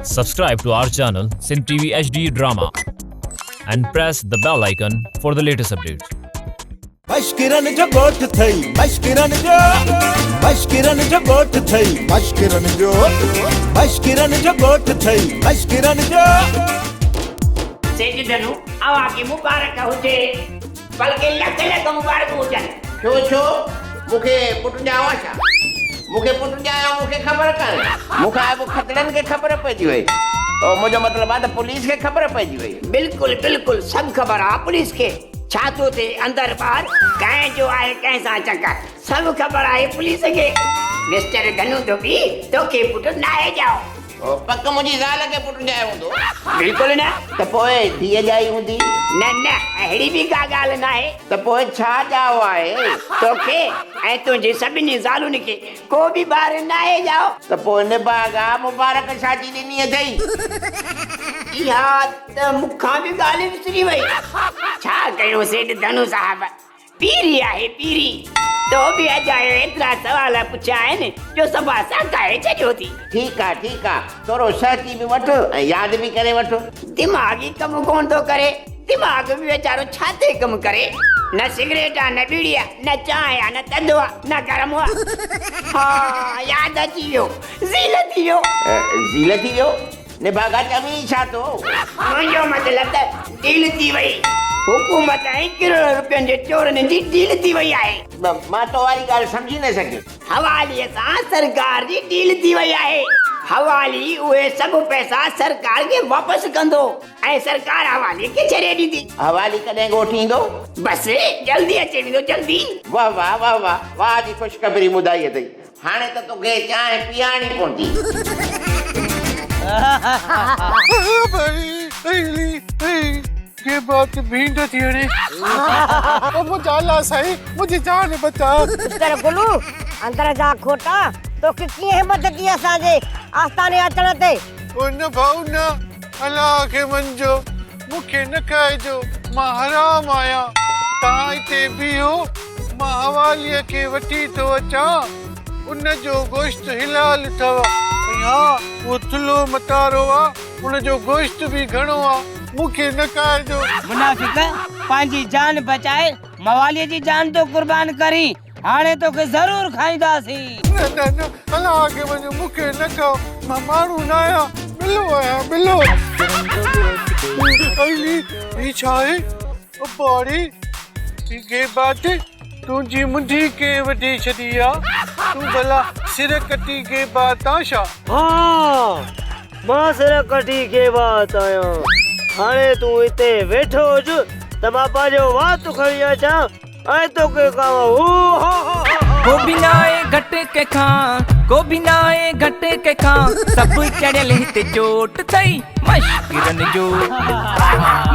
Subscribe to our channel Sindh TV HD Drama and press the bell icon for the latest updates. مشڪرن جو ڳوٺ ٿئي مشڪرن جو مشڪرن جو ڳوٺ ٿئي مشڪرن جو مشڪرن جو ڳوٺ ٿئي مشڪرن جو. سيٺ ڌنو اوهان کي مبارڪ هجي بلڪه لک لک مبارڪون هجن. ڇو ڇو مون کي پٽ ڄائو آ ڇا؟ مون کي پٽ ڄايو مون کي خبر ڪانهي. مون کان اڳ کدڙن کي خبر پئجي وئي. او منهنجو مطلب آ ته پوليس کي خبر پئجي وئي. بلڪل بلڪل سڀ خبر آ پوليس کي ڇا ٿو ٿئي اندر ٻاهر ڪنهن جو آهي ڪنهن سان چڪر سڀ خبر آهي پوليس کي. مسٽر ڌنو ڌوٻي توکي پٽ ناهي ڄائو. پڪ منهنجي زال کي پٽ ڄايو هوندو. بلڪل نه. ته پوء ڌيء ڄائي هوندي. نه نه اهڙي به ڪا ڳالهه ناهي. ته پوء ڇا ڄائو آهي؟ توکي ۽ تنهنجي سڀني زالن کي ڪو به ٻار ناهي ڄائو. ته پوء نڀاڳا مبارڪ ڇا جي ڏني اٿئي؟ اها ته مون کان به ڳالهه وسري وئي. ڇا ڪيون سيٺ ڌنو صاحب. پيري آهي پيري. تو به اجايو ايترا سوال پڇيا آهن جو صفا ساڪائي ڇڏيو ٿي. ٺيڪ آ ٺيڪ آ ٿورو سهڪي به وٺ ۽ ياد به ڪري وٺ. دماغ ئي ڪم ڪونه ٿو ڪري. دماغ به ويچارو ڇا تي ڪم ڪري. نه سگريٽ آ نه ٻيڙي آ نه چانهه آ نه ٿڌو آ نه گرم آ. ها ياد اچي ويو زيل ٿي ويو. زيل ٿي ويو؟ نڀاڳا چوين ڇا ٿو؟ منهنجو مطلب ته ڊيل ٿي وئي. حڪومت ۽ ڪروڙين روپين جي چورن جي ڊيل ٿي وئي آهي. مان تو واري ڳالهه سمجهي نه سگهيس. حوالي سان سرڪار جي ڊيل ٿي وئي آهي. حوالي اهي سڀ پئسا سرڪار کي واپس ڪندو ۽ سرڪار حوالي کي ڇڏي ڏيندي. حوالي ڪڏهن ڳوٺ ايندو؟ بس جلدي اچي ويندو جلدي. واه واه واه واه واه جي خوشخبري ٻڌائي اٿئي. هاڻي ته توکي چانهه پيارڻي پوندي. ڪي بات ڀينڊ ٿي هڻي. او منهنجا الله سائين منهنجي جان بچاء. مسٽر گلو اندر جا کوٽا توکي ڪيئن همت ٿي اسان جي آستاني اچڻ تي. او نه ڀائو نه الله کي مڃجو مون کي نه کائجو مان حرام آهيان توهان هتي بيهو مان حواليء کي وٺي ٿو اچان، ان جو گوشت حلال اٿو ۽ ها اهو ٿلهو متارو آ، ان جو گوشت به گهڻو آ، مون کي نه کائجو. منافق، پنهنجي جان بچائي مواليء جي جان ٿو قربان ڪرين، هاڻي توکي ضرور کائينداسين. نه نه نه، الله کي وڃو، مون کي نه کائو، مان ماڻهو نه آهيان، ٻلو آهيان، ٻلو. ائي، هي ڇا آهي؟ اباڙي! هي غيبات تنهنجي منڍي ڪنهن وڍي ڇڏي آ؟ تون ڀلا سر ڪٽي غيبات آن ڇا؟ ها، مان سر ڪٽي غيبات آهيان. هاڻي تون هتي ويٺو هج ته مان پنهنجو وات کڻي اچان ۽ توکي کاوان. هو ها ها ها ها. ڪو به ناهي گهٽ ڪنهن کان، ڪو به ناهي گهٽ ڪنهن کان، سڀ چڙهيل هتي چوٽ ٿئي. مشڪرن جو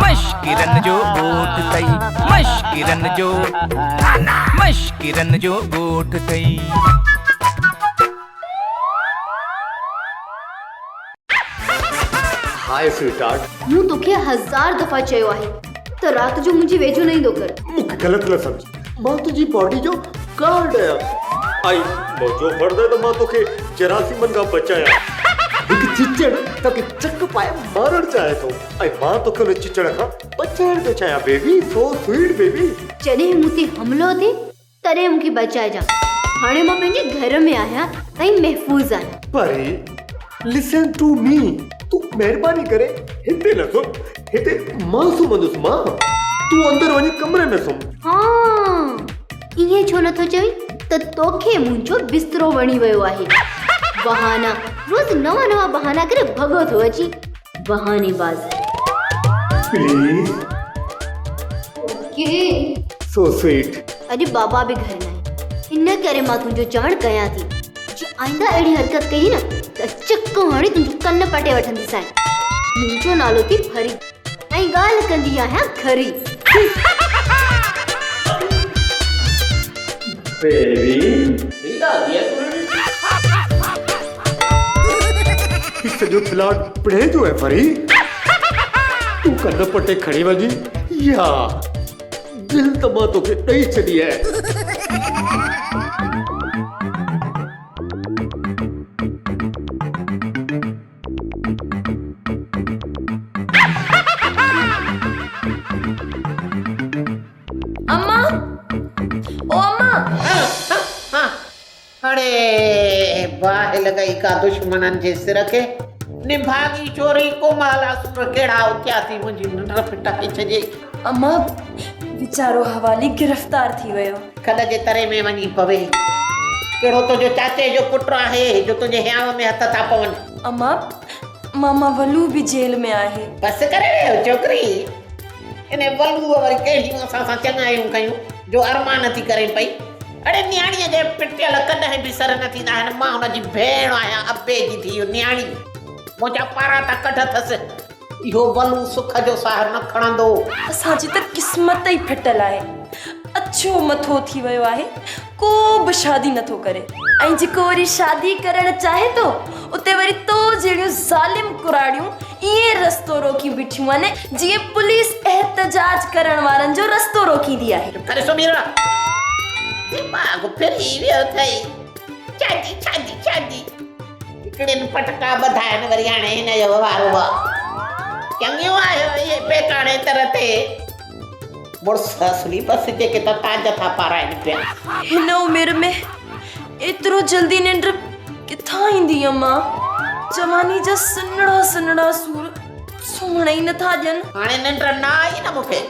مشڪرن جو ڳوٺ ٿئي مشڪرن جو مشڪرن جو ڳوٺ ٿئي. Hi sweetheart. مون توکي هزار دفعا چيو آهي ته رات جو منهنجي ويجهو نه ايندو ڪر. مون کي غلط نه سمجهه، مان تنهنجي باڊي جو گارڊ آهيان ۽ منهنجو فرض آهي ته مان توکي جراثيمن کان بچايان. هڪ چچڙ توکي چڪ پائي مارڻ چاهي ٿو ۽ مان توکي ان چچڙ کان بچائڻ ٿو چاهيان بيبي، سو سوئيٽ بيبي. جڏهن مون تي حملو ٿئي تڏهن مون کي بچائجان. هاڻي مان پنهنجي گهر ۾ آهيان ۽ محفوظ آهيان. پري، لسن ٽو مي، تون مهرباني ڪري هتي نه سمهه، هتي مان سمهندس مان، تون اندر وڃي ڪمري ۾ سمهه. ها، ائين ڇو نٿو چوين ته توکي منهنجو بسترو وڻي ويو آهي. بهانا، روز نوان نوان بهانا ڪري ڀڳو ٿو اچين. بهاني باز. پليز. اوڪي. سو سوئيٽ. اڄ بابا به گهر ناهي ان ڪري مان تنهنجو چوڻ ڪيان ٿي. جي آئنده اهڙي حرڪت ڪئي نه ته چڪ هڻي تنهنجو ڪن پٽي وٺنديسانء. منهنجو نالو ٿي ڦري ۽ ڳالهه ڪندي آهيان کري. بيبي. هي سڄو پلاٽ پڻهين جو آهي ڦري. تون ڪن پٽي کڻي وڃين يا دل ته مان توکي ڏئي ڇڏي آهي. اڙي باهه لڳئي ڪا دشمنن جي سر کي. نڀاڳي چوري ڪومال اسور ڪهڙا اٿيا ٿي منهنجي ننڊ ڦٽائي ڇڏيئي. امان ويچارو حوالي گرفتار ٿي ويو. کڏ جي تري ۾ وڃي پوي. ڪهڙو تنهنجو چاچي جو پٽ آهي جو تنهنجي هيانء ۾ هٿ ٿا پون. امان ماما ولو به جيل ۾ آهي. بس ڪري ويهه ڇوڪري. انهي ولوء وري ڪهڙيون اسان سان چڱايون ڪيون جو ارمان ٿي ڪرين پئي. اڙي نياڻيء جي پٽيل ڪڏهن به سر نه ٿيندا آهن. مان هن جي ڀيڻ آهيان، ابي جي ڌيء نياڻي. منهنجا پاراتا ڪڍ اٿس. اهو ولو سک جو ساهه نه کڻندو. اسان جي ته قسمت ئي ڦٽل آهي. اڇو مٿو ٿي ويو آهي، ڪو به شادي نه ٿو ڪري. ۽ جيڪو وري شادي ڪرڻ چاهي ٿو، اتي وري تو جهڙيون ظالم ڪراڙيون ائين رستو روڪيون بيٺيون آهن، جيئن پوليس احتجاج ڪرڻ وارن جو رستو روڪيندي آهي. چپ ڪري سمهي رهه. دماغ ڦري ويو اٿئي. شادي شادي شادي. هڪڙين پٽڪا ٻڌا آهن وري هاڻي هن جو وارو آ. چڱيون آهيو اهي پيڪاڻي در تي. مڙس اصلي بس جيڪي ته تاج ٿا پارائين پيا. هن عمر ۾ ايترو جلدي ننڊ ڪٿان ايندي امان؟ جواني جا سنهڙا سنهڙا سور سمهڻ ئي نٿا ڏين. هاڻي ننڊ نه آئي نه مون کي.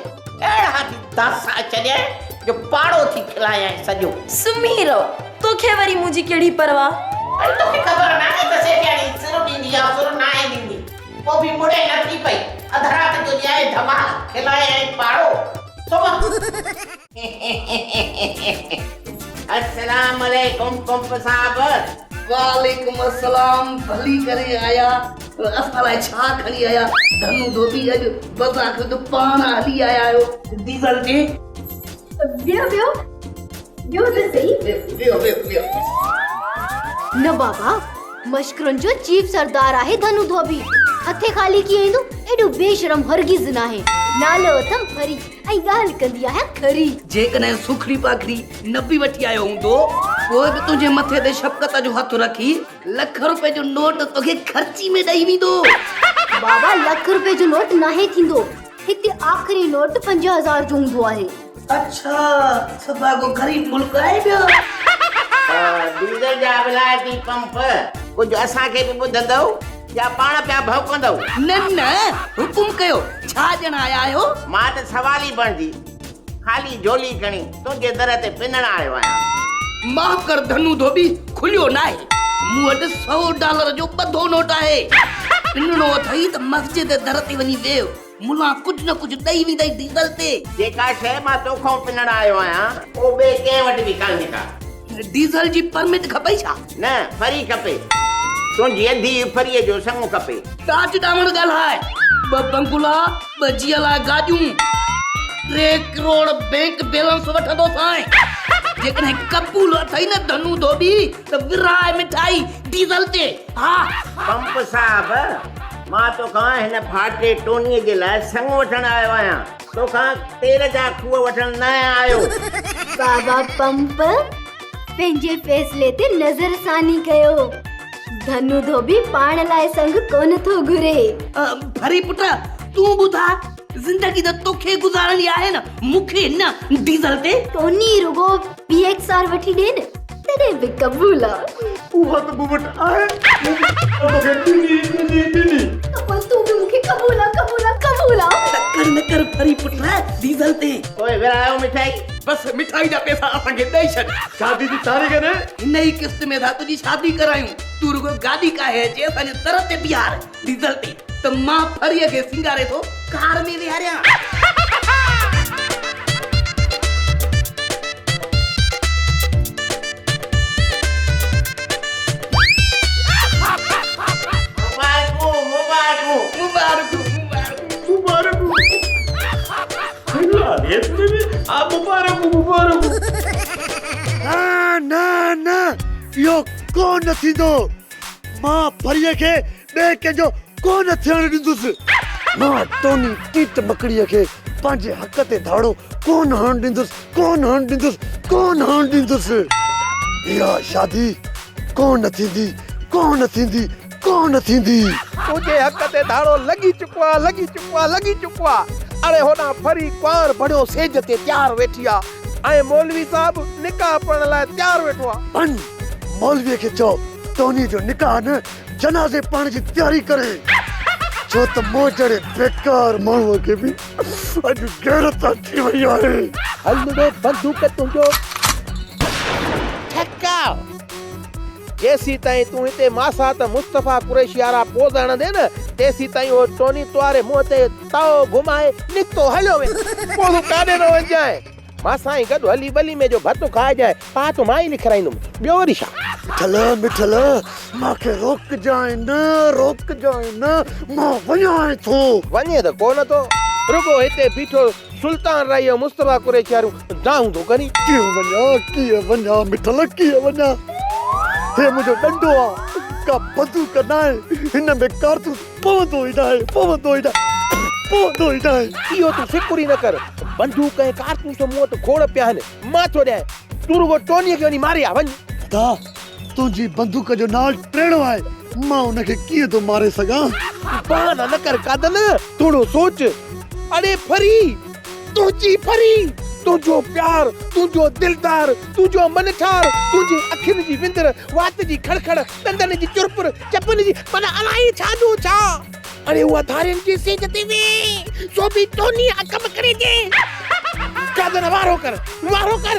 اهڙا ٿي داسا ڇڏيائين جو پاڙو ٿي کلايائين سڄو. سمهي رهو، توکي وري منهنجي ڪهڙي پرواهه. اڙي توکي خبر ناهي ته سيٺياڻي سر ڏيندي آ سر ناهي ڏيندي. پوء به مڙي نه ٿي پئي. اڌ رات جو ڏيائين ڌمال، کلايائين پاڙو. سمهه. السلام عليڪم پمپ صاحب. وعليڪم السلام ڀلي ڪري آيا اسان لاء ڇا کڻي آيا ڌنو ڌوٻي اڄ بذاخود پاڻ هلي آيا آهيو ڊيزل تي. ويهو ويهو ويهو ته سهي. ويهو ويهو ويهو. نه بابا مشڪرن جو چيف سردار آهي ڌنو ڌوٻي. هٿين خالي ڪيئن ايندو؟ ايڏو بي شرم هرگز ناهي. نالو اٿم ڦري ۽ ڳالهه ڪندي آهيان کري. جيڪڏهن سوکڙي پاکڙي نه به وٺي آيو هوندو، پوء به تنهنجي مٿي تي شفقت جو هٿ رکي لک روپين جو نوٽ توکي خرچي ۾ ڏئي ويندو. بابا لک روپين جو نوٽ ناهي ٿيندو. هتي آخري نوٽ 5000 جو هوندو آهي. اڇا سڀاڳو غريب ملڪ آهي ٻيو. ڊيزل جا ولايتي پمپ ڪجهه اسان کي به ٻڌندؤ يا پاڻ پيا ڀؤڪندؤ؟ نه نه حڪم ڪيو ڇا ڏيڻ آيا آهيو؟ مان ته سوالي بڻجي خالي جهولي کڻي تنهنجي در تي پنڻ آيو آهيان. معاف ڪر ڌنو ڌوٻي کليو ناهي. مون وٽ سئو ڊالر جو ٻڌو نوٽ آهي. پنڻو اٿئي ته مسجد جي در تي وڃي ويهه. ملان ڪجهه نه ڪجهه ڏئي ويندئي ڊيزل تي. جيڪا شيء مان توکان پنڻ آيو آهيان اهو ٻئي ڪنهن وٽ به ڪانهي ڪا. ڊيزل جي پرمٽ کپئي ڇا؟ نه ڦري کپي. تنهنجي ڌيء ڦريء جو سڱ کپي. ڏاچ ڏاوڻ ڳالهاء. ٻه بنگلا، ٻه جيء لاء گاڏيون، 3 ڪروڙ بينڪ بيلنس وٺندوسانء. جيڪڏهن قبول اٿئي نه ڌنو ڌوٻي ته ورهاء مٺائي ڊيزل تي. ها. پمپ صاحب، مان توکان هن ڦاٽي ٽونيء جي لاء سڱ وٺڻ آيو آهيان. توکان تيل جا کوهه وٺڻ ناهيان آيو. بابا پمپ، پنهنجي فيصلي تي نظر ثاني ڪيو. ڌنو ڌوٻي پاڻ لاء سڱ ڪونه ٿو گهري. ڀري پٽ، تون ٻڌاء، زندگي ته توکي گذارڻي آهي نه، مون کي نه، ڊيزل تي. ٽوني رڳو پي ايڪس آر وٺي ڏي نه، تڏهن به قبول آ. اها ته مون وٽ آهي، مون به توکي ڏني، ڏني، ڏني. ته پوء تون به مون کي قبول آ، قبول آ، قبول آ. تڪڙ نه ڪر ڀري پٽ، ڊيزل تي. پوء ورهايو مٺائي. بس مٺائي جا پئسا اسان کي ڏئي ڇڏ. شادي جي تاريخ نه. هن ئي قسط ۾ ٿا تنهنجي شادي ڪرايون. تون رڳو گاڏي ڪاهي اچي اسان جي در تي بيهار ڊيزل تي ته مان ڦريء کي سينگاري ٿو ڪار ۾ ويهاريان. مبارڪون مبارڪون. مبارڪون مبارڪون. مبارڪون. مبارڪون مبارڪون. نه نه نه اهو ڪو نه ٿيندو. مان پريء کي ٻئي ڪنهن جو ڪو نه ٿيڻ ڏيندس. مان ٽوني ٽيٽ مڪڙيء کي پنهنجي حق تي ڌاڙو ڪو نه هڻڻ ڏيندس، ڪو نه هڻڻ ڏيندس، ڪو نه هڻڻ ڏيندس. اها شادي ڪو نه ٿيندي، ڪو نه ٿيندي، ڪو نه ٿيندي. تنهنجي حق تي ڌاڙو لڳي چڪو آ، لڳي چڪو آ، لڳي چڪو آ. اڙي هوڏانهن ڦري ڪنوار بڻيو سيج تي تيار ويٺي آ ۽ مولوي صاحب نڪاح پڙهڻ لاء تيار ويٺو آ. ڀڃ مولويء کي چئو ٽوني جو نڪاح نه جنازي پڙهڻ جي تياري ڪري. ڇو ته مون جهڙي بيڪار ماڻهوء کي به اڄ غيرت اچي وئي آهي. هل ڙي بندوق تنهنجو ٺڪاء. جيسيتائين تون هتي ماسات مصطفيٰ قريشي وارا پوز هڻندين نه، تيسيتائين اهو ٽوني تواري منهن تي تئو گهمائي نڪتو هليو ويندو. پوء تون ڪاڏي نه وڃجانء. مان سان ئي گڏ هلي وليمي جو ڀت کائجانء، پات مان ئي لکرائيندم، ٻيو وري ڇا؟ مٺل، مٺل، مان کي روڪجانء نه، روڪجانء نه، مان وڃانء ٿو. وڃين ته ڪو نه ٿو، رڳو هتي بيٺو سلطان رائي ۽ مصطفيٰ قريشي واريون دانهون ٿو ڪرين. ڪيئن وڃان، ڪيئن وڃان مٺل، ڪيئن وڃان. هي منهنجو ڏنڊو آ، ڪا بندوق ناهي، هن ۾ ڪارتوس پوندو ئي ناهي، پوندو ئي ناهي، پوندو ئي ناهي. اهو تون فڪر ئي نه ڪر، بندوق ۽ ڪارتوس مون وٽ کوڙ پيا آهن، مان ٿو ڏيانء، تون رڳو ٽونيء کي وڃي ماري آ، وڃ. ادا، تنهنجي بندوق جو نال ٽيڻو آهي، مان ان کي ڪيئن ٿو ماري سگهان؟ بهانا نه ڪر قادن، ٿورو سوچ. اڙي ڦري، تنهنجي ڦري، تنهنجو پيار، تنهنجو دلدار، تنهنجو منٺار، تنهنجي اکين جي وندر، وات جي کڙکڙ، ڏندن جي چرپر، چپن جي، معنيٰ الائي ڇا جو ڇا. اڙي اها ڌارين جي سيج تي ويهي، سو به ٽونيء اک ٻڪري جي. قادن وارو ڪر، وارو ڪر.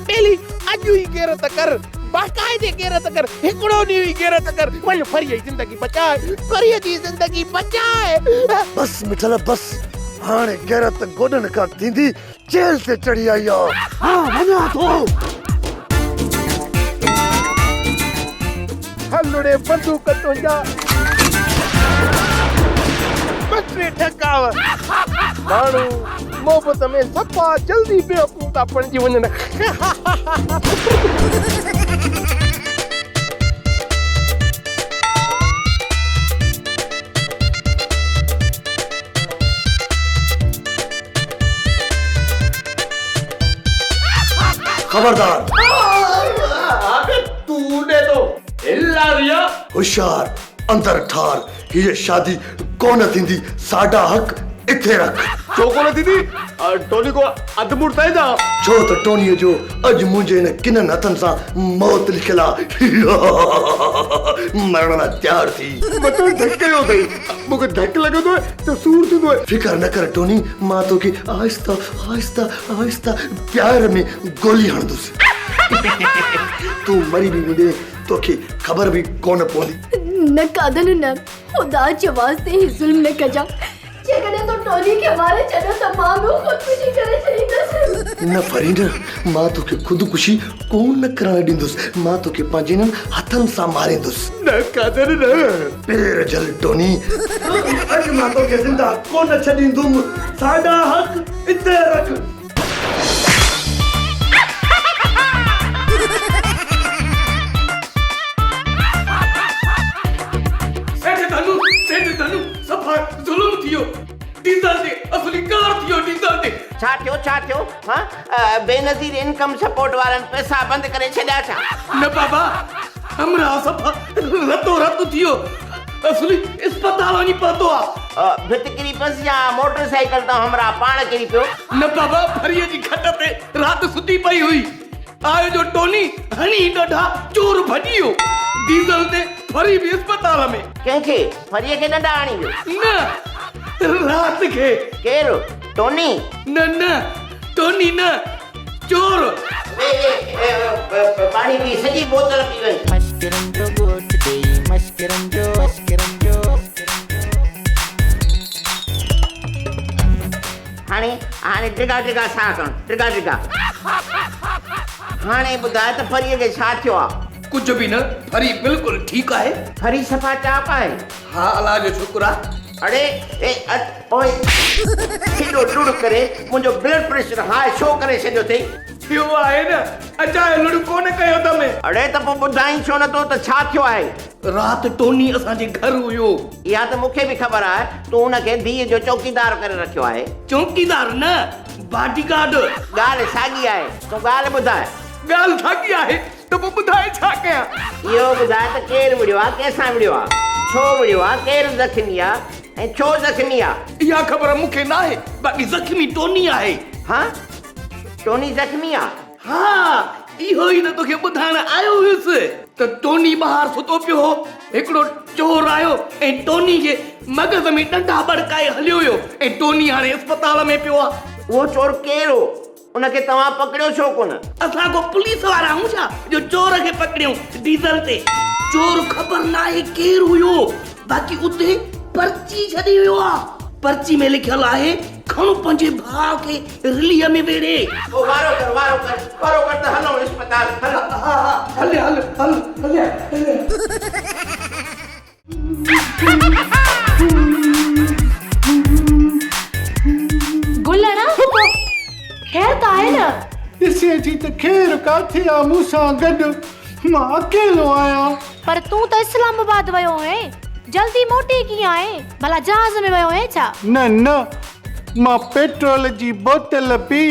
ٻيلي اڄ ئي غيرت ڪر، باقاعدي غيرت ڪر، هڪڙو ڏينهن ئي غيرت ڪر، وڃ ڦريء جي زندگي بچاء، ڦريء جي زندگي بچاء. بس مٺل بس، هاڻي غيرت گوڏن کان ٿيندي چيلهه تي چڙهي آئي آ. ها وڃان ٿو. هل ڙي بندوق تنهنجا ٻه ٽي ٺڪاء. ماڻهو محبت ۾ صفا جلدي بيوقوف ٿا بڻجي وڃن. خبردار! تون ڏي ٿو هلاريا. هوشيار اندر ٺار، هيء شادي ڪونه ٿيندي، ساڍا حق اٿي رک. ڇو ڪونه ٿيندي؟ ٽوني ڪو اڌ مڙس آهي ڇا؟ ڇو ته ٽونيء جو اڄ منهنجي هن ڪنن هٿن سان موت لکيل آ. مرڻ لاء تيار ٿي. متان ڌڪ ڪيو اٿئي. مون کي ڌڪ لڳندو آهي ته سور ٿيندو آهي. فڪر نه ڪر ٽوني، مان توکي آهسته آهسته آهسته پيار ۾ گولي هڻندس. تون مري به ويندين، توکي خبر به ڪونه پوندي. نه قادن نه، خدا جي واسطي هي ظلم نه ڪجان. جيڪڏهن تو ٽوني کي ماري ڇڏيو ته مان به خودڪشي ڪري ڇڏيندس. نه فرينه، مان توکي خودڪشي ڪونه ڪرڻ ڏيندس. مان توکي پنهنجي انهن هٿن سان ماريندس. نه قادر نه. پير جهل ٽوني. اڄ مان توکي زنده ڪونه ڇڏيندم. ساڍا حق اتي رک. سيٺ ڌنو، سيٺ ڌنو، صفا ظلم ٿي ويو، ڊيزل تي اصلي ڪار ٿي ويو ڊيزل تي. ڇا ٿيو ڇا ٿيو ها بينظير انڪم سپورٽ وارن پئسا بند ڪري ڇڏيا ڇا؟ نه بابا همراهه صفا رتو رت ٿي ويو اصلي اسپتال وڃي پهتو آ. ڀت ڪري پيس يا موٽر سائيڪل تان همراهه پاڻ ڪري پيو؟ نه بابا ڦريء جي کٽ تي رات ستي پئي هئي. آيو جو ٽوني هڻي ڏڍا چور ڀڄي ويو. ڊيزل تي ڦري به اسپتال ۾. ڪنهن کي؟ ڦريء کي ڏنڊا هڻي ويو؟ نه رات کي. ڪير؟ ٽوني؟ نه نه ٽوني نه چور. اي اي پاڻي پي سڄي بوتل پي وڃ. مشڪرن جو ڳوٺ ڏيئي مشڪرن جو مشڪرن جو. هاڻي هاڻي ڊگها ڊگها ساهه کڻ ڊگها ڊگها. هاڻي ٻڌاء ته ڦريء کي ڇا ٿيو آ؟ ڪجهه به نه ڦري بلڪل ٺيڪ آهي. ڦري صفا چاق آهي. ها الله جو شڪر آ. اڙي اي اوئي هيڏو لڙ ڪري منهنجو بلڊ پريشر هاء ڇو ڪري ڇڏيو اٿئي؟ ٿيو آهي نه اجايو لڙ ڪونه ڪيو اٿم. اڙي ته پوء ٻڌائين ڇو نه ٿو ته ڇا ٿيو آهي؟ رات ٽوني اسان جي گهر هيو. اها ته مون کي به خبر آهي تون ان کي ڌيء جو چوڪيدار ڪري رکيو آهي. چوڪيدار نه باڊي گارڊ. ڳالهه ساڳي آهي تون ڳالهه ٻڌاء. ڳالهه ساڳي آهي ته پوء ٻڌائي ڇا ڪيان؟ اهو ٻڌاء ته ڪير وڙهيو آ، ڪنهن سان وڙهيو آ، ڇو وڙهيو آ، ڪير زخمي آ ۽ ڇو زخمي آ؟ اها خبر مون کي ناهي، باقي زخمي ٽوني آهي. ها؟ ٽوني زخمي آ؟ ها، اهو ئي ته توکي ٻڌائڻ آيو هيس. ته ٽوني ٻاهر ستو پيو هو. هڪڙو چور آيو ۽ ٽوني جي مغز ۾ ڏنڊا ٻڙڪائي هليو ويو ۽ ٽوني هاڻي اسپتال ۾ پيو آ. اهو چور ڪير هو؟ ان کي توهان پڪڙيو ڇو ڪونه؟ اسان ڪو پوليس وارا آهيون ڇا جو چور کي پڪڙيون ڊيزل تي. چور خبر ناهي ڪير هيو باقي اتي پرچي ڇڏي ويو آ. پرچي ۾ لکيل آهي کڻ پنهنجي ڀاء کي رليء ۾ ويڙهي. او وارو ڪر وارو ڪر وارو ڪر ته هلون اسپتال هل. ها ها هل هل هل هليا هليا. گلڻ خير ته آهي نه؟ ڏسين ٿي ته خير ڪاٿي آ مون سان گڏ مان اڪيلو آهيان. پر تون ته اسلام آباد ويو هئين جلدي موٽي ڪيئن آئين؟ ڀلا جهاز ۾ ويو هئين ڇا؟ نه نه مان پيٽرول جي بوتل پي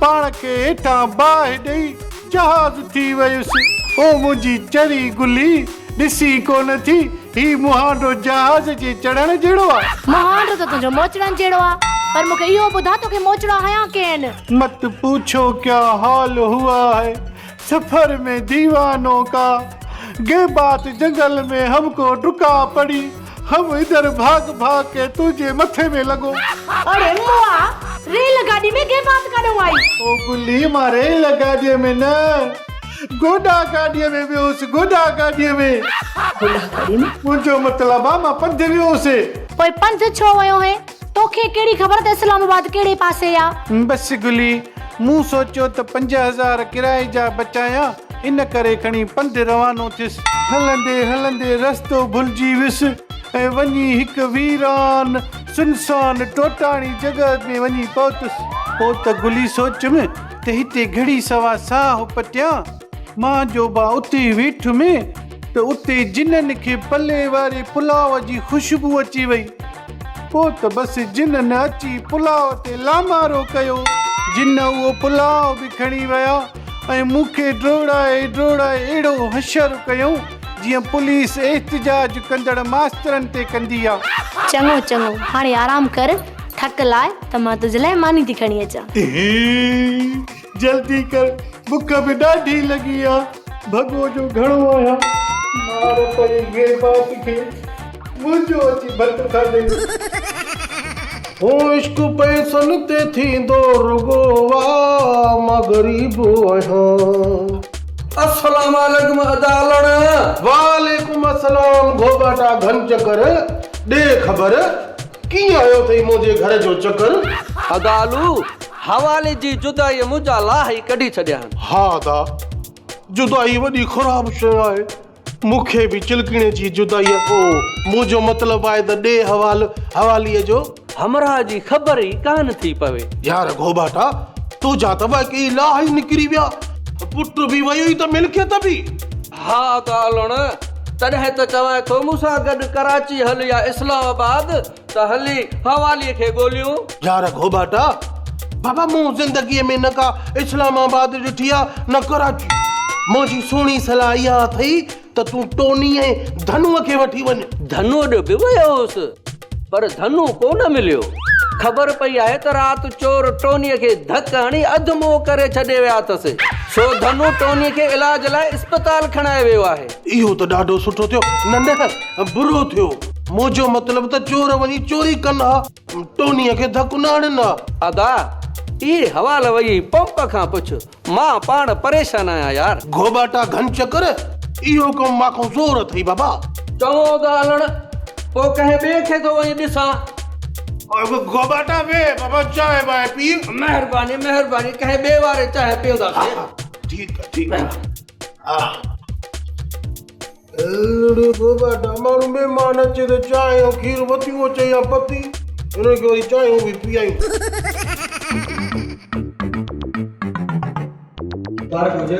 پاڻ کي هيٺان باهه ڏئي جهاز ٿي ويس. او منهنجي چري گلي، ڏسين ڪونه ٿي، هي مهانڊو جهاز جي چڙهڻ جهڙو آ؟ مهانڊو ته تنهنجو موچڙن جهڙو آ، پر مون کي اهو ٻڌاء توکي موچڙا هنيا ڪنهن؟ مت پوڇو ڪيا حال هئا هي، سفر ۾ ديوانو ڪا، غيبات جنگل ۾ هم ڪو ڊڪا پڙي، هم ادھر ڀاڳ ڀاڳ ڪي تنهنجي مٿي ۾ لڳو. اڙي مئا، ريل گاڏي ۾ غيبات ڪاڏئون آئي؟ او گلي، مان ريل گاڏيء ۾ نه، گوڏا گاڏيء ۾ ويو هوس، گوڏا گاڏيء ۾. گوڏا گاڏيء ۾؟ منهنجو مطلب آ، مان پنڌ ويو هوس. پوء پنڌ ڇو ويو هئين؟ توکي ڪهڙي خبر ته اسلام آباد ڪهڙي پاسي آ؟ بس گلي، مون سوچيو ته 5000 ڪرائي جا بچايان، ان ڪري کڻي پنڌ روانو ٿيس. هلندي هلندي رستو ڀلجي ويس ۽ وڃي هڪ ويران، سنسان، ٽوٽاڻي جڳهه ۾ وڃي پهتس. پوء ته گلي سوچيم ته هتي گهڙي سوا ساهه پٽيان. مان جو با اتي ويٺم ته اتي جنن کي پلي واري پلاء جي خوشبو اچي وئي. پوء ته بس جنن اچي پلاء تي لامارو ڪيو. جن اهو پلاء به کڻي ويا ۽ مون کي ڊوڙائي ڊوڙائي اهڙو حشر ڪيائون جيئن پوليس احتجاج ڪندڙ ماسترن تي ڪندي آ. چڱو چڱو هاڻي آرام ڪر، ٿڪ لاهه ته مان تنهنجي لاء ماني ٿي کڻي اچان. جلدي ڪر، بک به ڏاڍي لڳي آ، ڀڳو جو گهڻو آهيان. مار پئي غيبات کي، منهنجو اچي ڀت کاڌئي. هو عشق پئسن تي ٿيندو رڳو آ، مان غريب آهيان. السلام عليڪم ادا علڻ. وعليڪم السلام گهوٻاٽا گهن چڪر، ڏي خبر ڪيئن هنيو اٿئي منهنجي گهر جو چڪر. ادا علو حوالي جي جدائيء منهنجا لاهه ئي ڪڍي ڇڏيا آهن. ها ادا، جدائي وڏي خراب شيء آهي. مون کي به چلڪڻي جي جدائيء او منهنجو مطلب آهي ته ڏي حوال حواليء جو. همراهه جي خبر ئي ڪانه ٿي پوي. يار گهوٻاٽا، تنهنجا ته واقعي لاهه ئي نڪري ويا. پٽ به ويو ئي ته ملڪيت به. ها ادا علڻ، تڏهن ته چوانء ٿو مون سان گڏ ڪراچي هل يا اسلام آباد. ته هلي حواليء کي ڳوليون. يار گهوٻاٽا، بابا مون زندگيء ۾ نه ڪا اسلام آباد ڏٺي آ نه ڪراچي. منهنجي سهڻي صلاح اها اٿئي ته تون ٽوني ۽ ڌنوء کي وٺي وڃ. ڌنوء ڏي به ويو هوس، پر ڌنو ڪو نه مليو. خبر پئي آهي ته رات چور ٽونيء کي ڌڪ هڻي اڌ مئو ڪري ڇڏي ويا اٿس. سو ڌنو ٽونيء کي علاج لاء اسپتال کڻائي ويو آهي. اهو ته ڏاڍو سٺو ٿيو. نه نه، برو ٿيو. منهنجو مطلب ته چور وڃي چوري ڪن ها، ٽونيء کي ڌڪ نه هڻن ها. ادا، اهي حوال وڃي پمپ کان پڇ، مان پاڻ پريشان آهيان يار. گهوٻاٽا گهن چڪر، اهو ڪم مان کان زور اٿئي بابا. چڱو ادا هلڻ، پوء ڪنهن ٻئي کي ٿو وڃي ڏسان. گهوٻاٽا ويهه بابا چانهه بانهه پيء. مهرباني مهرباني، ڪنهن ٻئي واري چانهه پيئنداسين. ٺيڪ آ ٺيڪ آ. اڙي گهوٻاٽا ماڻهو مهمان اچي ته چانهه ۽ کير وتيون اچي يا پتي هن کي وري چانهيون به پيايون. مبارڪ هجي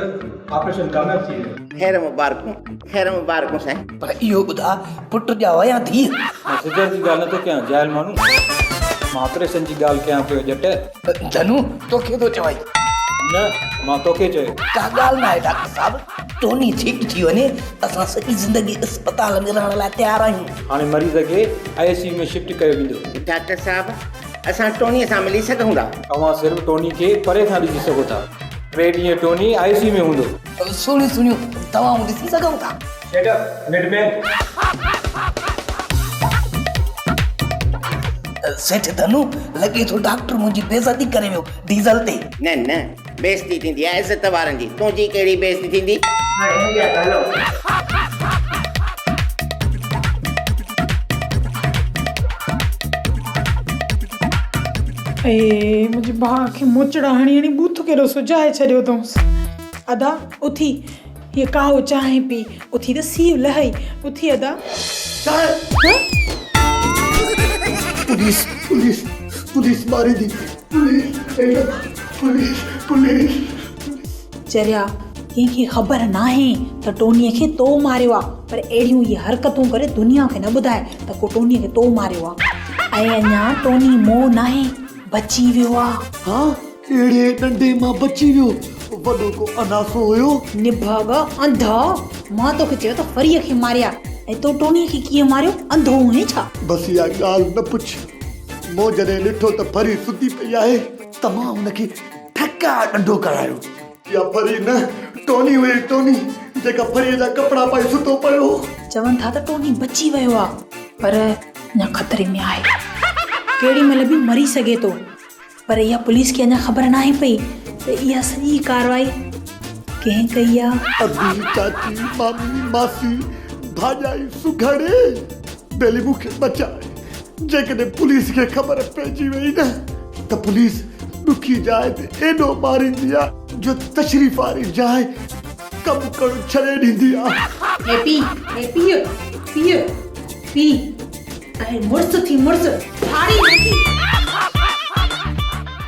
آپريشن ڪامياب ٿي ويو. خير مبارڪون خير مبارڪون سائين. پر اهو ٻڌاء پٽ ڄائو يا ڌيء؟ مان سيزر جي ڳالهه نٿو ڪيان جاهل ماڻهو مان آپريشن جي ڳالهه ڪيان پيو ڄٽ. ڌنو توکي ٿو چوائين. نه مان توکي چيو. ڪا ڳالهه ناهي ڊاڪٽر صاحب ٽوني ٺيڪ ٿي وڃي اسان سڄي زندگي اسپتال ۾ رهڻ لاء تيار آهيون. هاڻي مريض کي آء سي يو ۾ شفٽ ڪيو ويندو. ڊاڪٽر صاحب اسان ٽوني سان ملي سگهون ٿا؟ اوهان صرف ٽوني کي پري کان ڏسي سگهو ٿا. ٽي ڏينهن ٽوني آء سي يو ۾ هوندو. سهڻيون سهڻيون دوائون ڏسي سگهون ٿا؟ Shut up مڊمين. سيٺ ڌنو، لڳي ٿو ڊاڪٽر منهنجي بيعزتي ڪري ويو ڊيزل تي. نه نه بيعزتي ٿيندي آهي عزت وارن جي، تنهنجي ڪهڙي بيعزتي ٿيندي؟ هاڻي هليا ته هلو. اي منهنجي ڀاء کي موچڙا هڻي هڻي ٻوٿ ڪيڏو سجائي ڇڏيو اٿئونس. ادا اٿي هيء ڪاهو چانهه پي، اٿي ته سيء لهئي، اٿي ادا. چانهه؟ پوليس پوليس پوليس ماريندي پوليس پوليس پوليس. چريا، ڪنهن کي خبر ناهي ته ٽونيء کي تو ماريو آ، پر اهڙيون اهي حرڪتون ڪري دنيا کي نه ٻڌاء ته ڪو ٽونيء کي تو ماريو آ. ۽ اڃا ٽوني مئو ناهي، بچي ويو آ. ها، اهڙي ڏنڊي مان بچي ويو، وڏو ڪو اناسو هيو. نڀاڳا انڌا، مان توکي چيو ته فريء کي ماريا ۽ تو ٽونيء کي ڪيئن ماريو، انڌو هئين ڇا؟ بس اها ڳالهه نه پڇ، مون جڏهن ڏٺو ته فري ستي پئي آهي ته مان هن کي ٺڪاء ڏنڊو ڪرايو. اها فري نه، ٽوني هئي، ٽوني، جيڪا فريء جا ڪپڙا پائي ستو پيو هو. چون ٿا ته ٽوني بچي ويو آ، پر اڃا خطري ۾ آهي. ڪيڏي مهل به مري سگهي ٿو. پر اها پوليس کي اڃا خبر ناهي پئي ته اها سڄي ڪارروائي ڪنهن ڪئي آ. ادي، چاچي، مامي، ماسي، ڀاڄائي، سگهڙ، ٻيلي مون کي بچاء. جيڪڏهن پوليس کي خبر پئجي وئي نه ته پوليس ڏکي جاء تي ايڏو ماريندي آ جو تشريف واري جاء ڪم ڪرڻ ڇڏي ڏيندي آ. هي پي، هي پيء، پيء، پي. ۽ مڙس ٿي مڙس، ڦاڙي نه ٿي.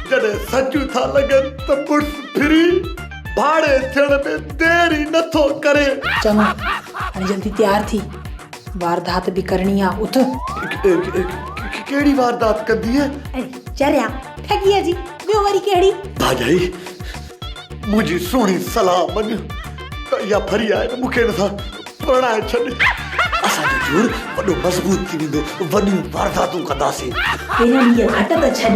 جڏهن سچون ٿا لڳن ته مڙس ڦري ڀاڙي ٿيڻ ۾ دير ئي نه ٿو ڪري. چڱو هاڻي جلدي تيار ٿي، واردات به ڪرڻي آ، اٿ. ڪهڙي واردات ڪندينء؟ اڙي چريا، ٺڳيء جي، ٻيو وري ڪهڙي؟ ڀاڄائي، منهنجي سهڻي صلاح مڃ ته اها ڦري آهي ته مون کي هن سان پرڻائي ڇڏ. اسان جو جوڙ وڏو مضبوط ٿي ويندو، وڏيون وارداتون ڪنداسين. پهريان هيء گهٽ ته ڇڏ.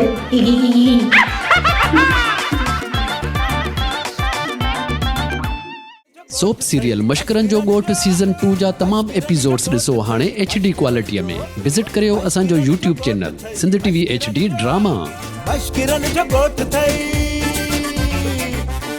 سوپ سيريل مشڪرن جو ڳوٺ سيزن ٽو جا تمام ايپيسوڊس ڏسو هاڻي ايڇ ڊي ڪوالٽي ۾ وزٽ ڪريو اسان جو YouTube channel Sindh T V H D drama. مشڪرن جو ڳوٺ ٿئي.